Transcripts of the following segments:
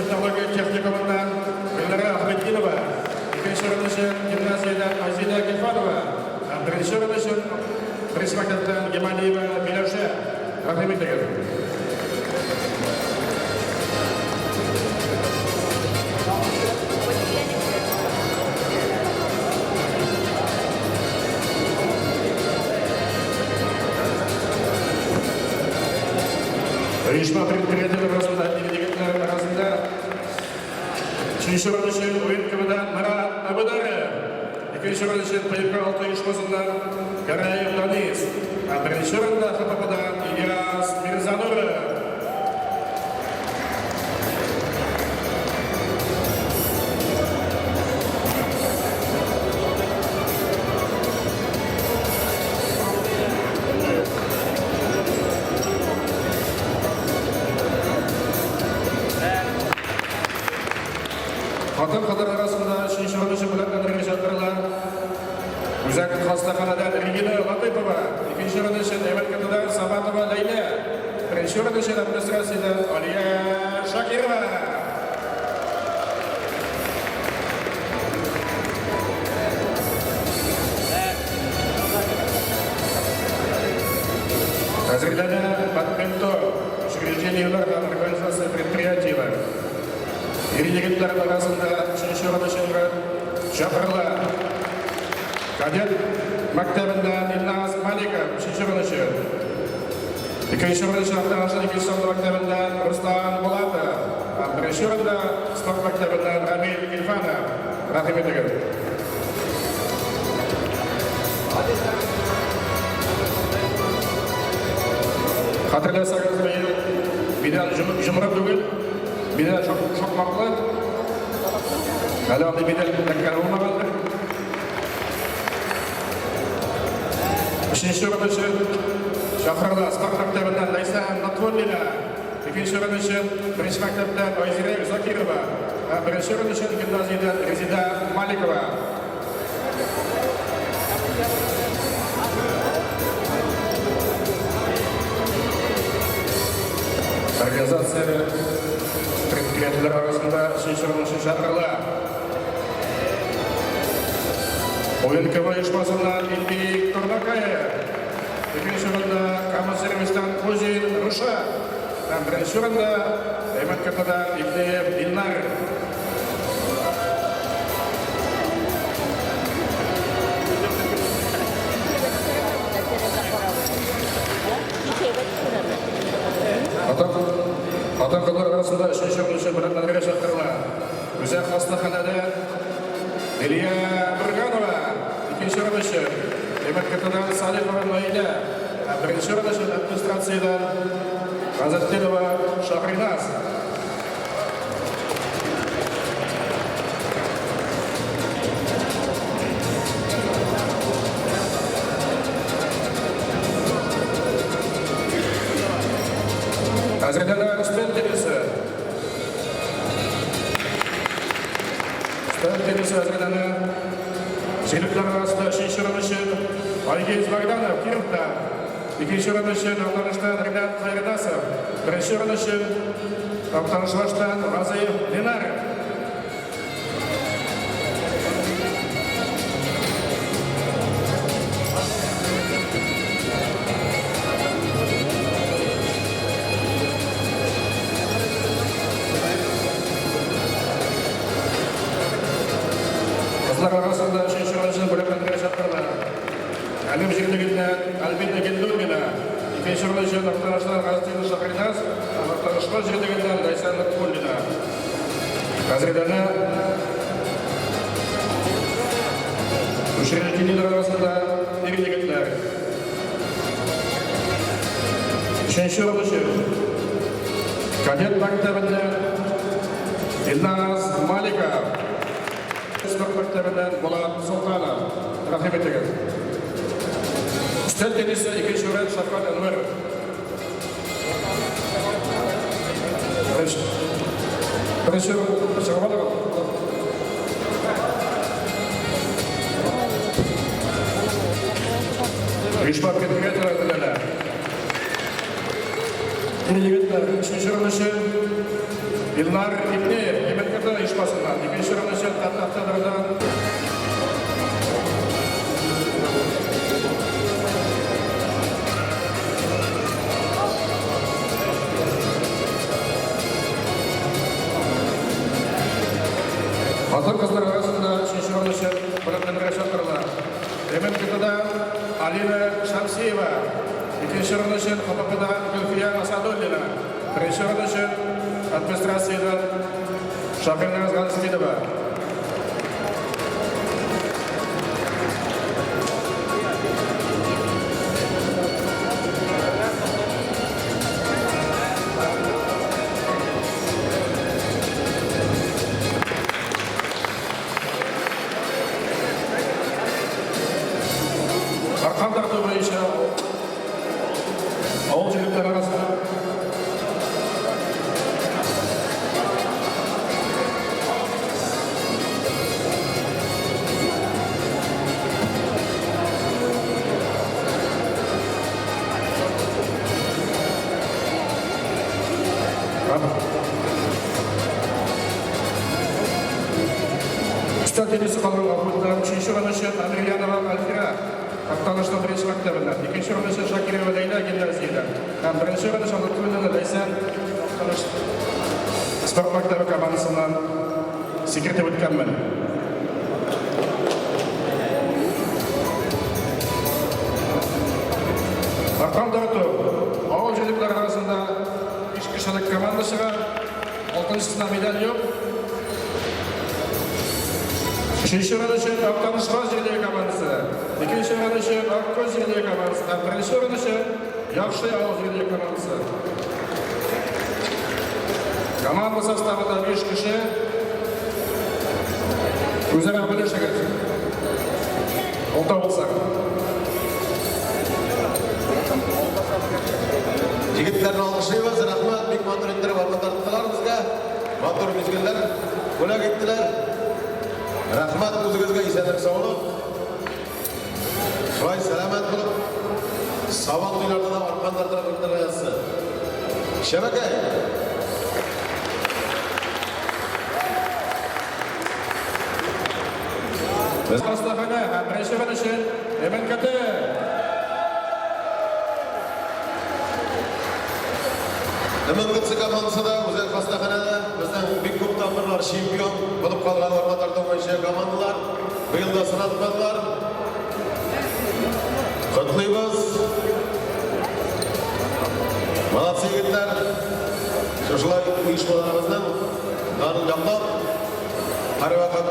технология техникумыннан Гөлнара Ахметдинова, икенче урын өчен гимназиядән Айзилә Гильфанова һәм беренче урын өчен беренче мәктәптән Гималиева Миләүшә. Рәхим итегез. Оешма предприятиеләр арасында егетләр арасында өченче урын өчен уен КВдан Марат Абударов, икенче урын өчен ПМК 6 оешмасыннан Гәрәев Данис, ә беренче урында ХППдан Ильяс Мирзануров. Хатын-кызлар арасында өченче урын өчен бүләкләнергә чакырыла. Үзәк хастаханәдән Регина Латыпова, икенче урын өчен МНКТдан Саматова Ләйлә, беренче урын өчен администрациядән Алия Шакирова. Әзерләнә Бадминтон, учреждениеләр һәм организация предприятиеләр. Ир-егетләр арасында өченче урын өчен чакырыла. Кадет мәктәбеннән Илназ Маликов өченче урын өчен. Икенче урын өчен Актанышның икенче санлы мәктәбеннән Руслан Булатов һәм беренче урында спорт мәктәбеннән Рамил Гильфанов. Рәхим итегез. Хәтерләсәгез, быел медаль җомры түгел, медаль шакмаклы. Әле андый медаль эләккәне булмагандыр. Өченче урын өчен чакырыла спорт мәктәбеннән Ләйсән Лотфуллина. Икенче урын өчен беренче мәктәптән Айзирә Закирова. Ә беренче урын өчен гимназиядән Резеда Маликова. Организация предприятиеләр арасында өченче урын өчен чакырыла. Уен КВ оешмасыннан Илбик Торнакаев. Икенче урында Кама сервистан Кузин Рушат. Һәм беренче урында МНКТдан Ибнеев Илнар. Хатын-кызлар арасында өченче урын өчен бүләкләргә чакырыла. Үзәк хастаханәдә Лилия Бурганова, икенче урын өчен, МРКТдан Салихова Наилә, ә беренче урын өчен администрациядән Газетдинова Шахриназ. Әзерләнә өстәл теннисы. Өстәл теннисы әзерләнә. Җегетләр арасында өченче урын өчен Айгиз Богданов, Кировта. Икенче урын өчен Актаныштан Ринат Хайрнасов. Беренче урын өчен Актанышбаштан Газыев Ленар. Кызлар арасында өченче урынчы бүләкләргә чакырыла. Әлем җирлегеннән Альбина Гиндуллина, икенче урын өчен Актаныштан Газетдин Шахриназ һәм Актанышбаш җирлегеннән Ләйсән Лотфуллина. Әзерләнә учреждениеләр арасында ир-егетләр. Өченче урын өчен кадет мәктәбеннән Илназ Маликов, спорт мәктәбеннән Булат Солтанов. Рәхим итегез. Өстәл теннисы икенче урын Шәфкать Әнвәров. Беренче урын чыгып алыгыз. Оешма предприятиеләр теләнә. Ир-егетләр, өченче урын өчен Илнар Ибнеев, МНКТ оешмасыннан, икенче урын өчен Татавтодордан Хатын-кызлар арасында өченче урын өчен бүләкләнергә чакырыла. МНКТда Алина Шамсиева, икенче урын өчен ХППда Гөлфия Асадуллина, беренче урын өчен администрациядән Шакирназ Ганстинова. Аркан тарту буенча авыл җирлекләре арасында Өстәл теннисы калдыруга куйдылар. Өченче урын өчен Амирьянова Альфира, Актанышның беренче мәктәбеннән. Икенче урын өчен Шакирова Ләйлә гимназиядән. Һәм беренче урын өчен Лотфуллина Ләйсән Актаныш спорт мәктәбе командасыннан сикертеп үткәнмен. Аркан тарту. Авыл җирлекләре арасында биш кешелек команда чыга. Алтынчысына медаль юк. Өченче урын өчен Актанышбаш җирлеге командасы, икенче урын өчен Аккүз җирлеге командасы һәм беренче урын өчен Яхшы авыл җирлеге командасы. Команда составында 5 кеше. Үзара бүлешегез. Алтау булсак. Егетләрне алкышлыйбыз, рәхмәт, бик матур иттереп арба тарттылар безгә. Матур мизгелләр бүләк иттеләр. Рәхмәт үзегезгә, исәнлек, саулык. Шулай сәламәт булып, Сабан туйларда да аркан тартырга үтәргә язсын. Шәбәкәй! Без хастаханә һәм беренче урын өчен МНКТ. МНКТ командасы да үзәк хастаханәдә безнең бик күп тапкырлар чемпион булып калган арба тарту буенча командалар быел да сынатмадылар. Котлыйбыз. Молодцы егетләр. Шушылай оешмаларыбызның данын яклап, Һәрвакыт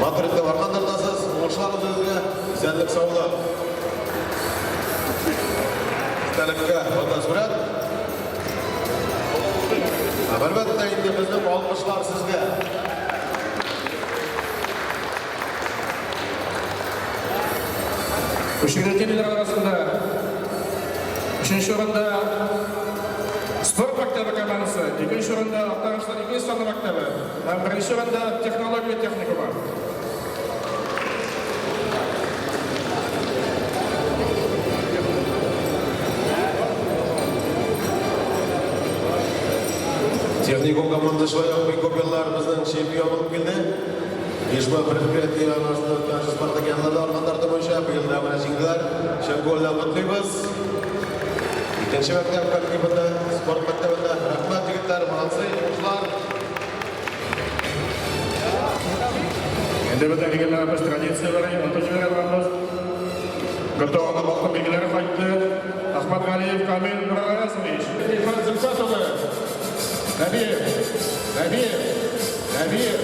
матур итеп аркан тартасыз, уңышлар үзегезгә, исәнлек, саулык. Истәлеккә фотосурәт. Һәм әлбәттә инде безнең алкышлар сезгә. Учредителләр арасында өченче урында спорт мәктәбе командасы, икенче урында Актанышлар икенче санлы мәктәбе һәм беренче урында технология техникумы. Техникум командасы шулай ук бик күп еллар безнең чемпион булып килде. Оешма предприятие арасында үткән спартакиадаларда аркан тарту буенча быел да менә җиңделәр. Чын күңелдән котлыйбыз. Икенче мәктәп коллективында, спорт мәктәбендә. Рәхмәт, егетләр, молодцы, уңышлар. Инде безнең регионалыбыз традицияләре онытып җибәрә барабыз. Готовының алтын билгеләре кайтты. Ахматгалиев Камил Нургаязович. Илфат Зөлфәт улы. Нәбиев. Нәбиев. Нәбиев.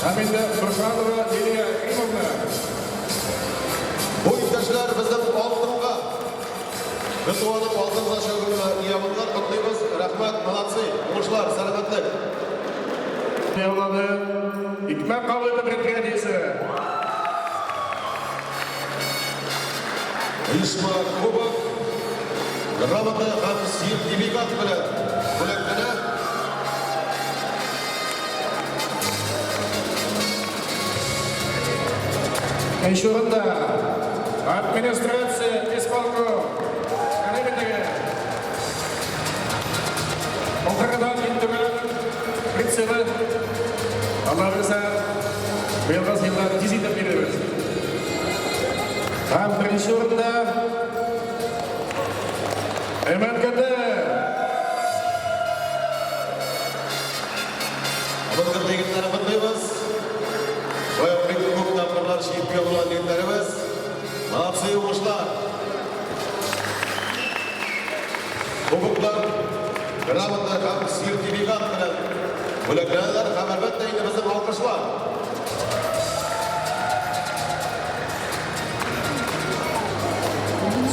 Һәм инде Бурханова Лилия Римовна. Бу иптәшләр безнең алтынга ГТОның алтын значогына ия булдылар. Котлыйбыз. Рәхмәт, молодцы. Уңышлар, сәламәтлек. Яулады Икмәк кабул итү предприятиесе. Оешма кубок, грамота һәм сертификат белән бүләкләнә. Икенче урында администрация исполком. Призларны тиз итеп бирербез. Һәм беренче урында МНКТ. МНКТ егетләрен котлыйбыз. Шулай ук бик күп тапкырлар чемпион булган егетләребез. Молодцы, уңышлар! Кубоклар, грамота һәм сертификат белән бүләкләнәләр һәм, әлбәттә, инде безнең алкышлар.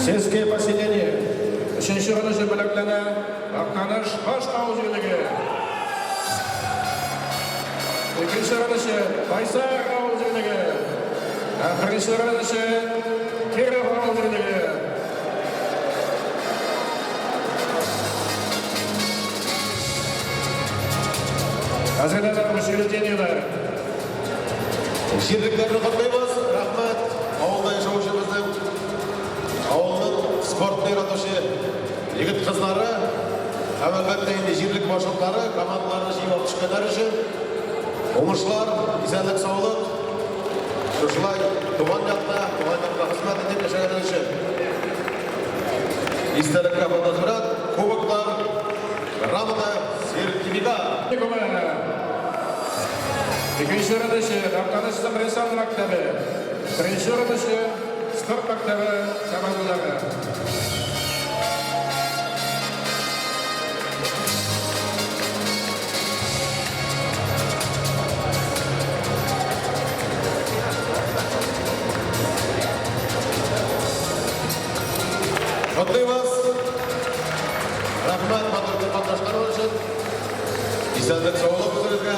Сельское поселение. Өченче урын өчен бүләкләнә Актаныш баш авыл җирлеге. Икенче урын өчен Байсар авыл җирлеге. Һәм беренче урын өчен Киров авыл җирлеге. Әзерләнә учреждениеләр. Җирлекләрне котлыйбыз. Рәхмәт. Авылда яшәүче безнең авылның спортны яратучы егет-кызлары һәм, әлбәттә, инде җирлек башлыклары командаларны җыеп алып төшкәннәр өчен уңышлар, исәнлек-саулык. Шушылай туган якта, туган якка хезмәт итеп яшәгәннәр өчен. Истәлеккә фотосурәт, кубоклар, грамота, сертификат. Икенче урын өчен Актаныш Замрысан мәктәбе. Беренче урын өчен спорт мәктәбе командалары. Котлыйбыз. Рәхмәт матур итеп катнашканыгыз өчен. Исәнлек, саулык үзегезгә.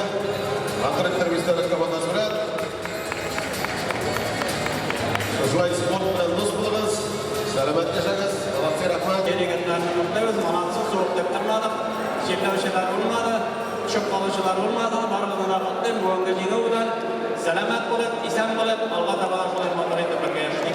Матур итеп истәлеккә фотосурәт. Шушылай спорт белән дус булыгыз. Сәламәт яшәгез. Молодцы, рәхмәт. Егетләрне котлыйбыз, молодцы, суык дип тормадык. Чирләүчеләр булмады, төшеп калучылар булмады. Барыгызны да котлыйм бүгенге җиңү белән. Сәламәт булып, исән булып, алга таба да шулай матур итеп бергә яшик.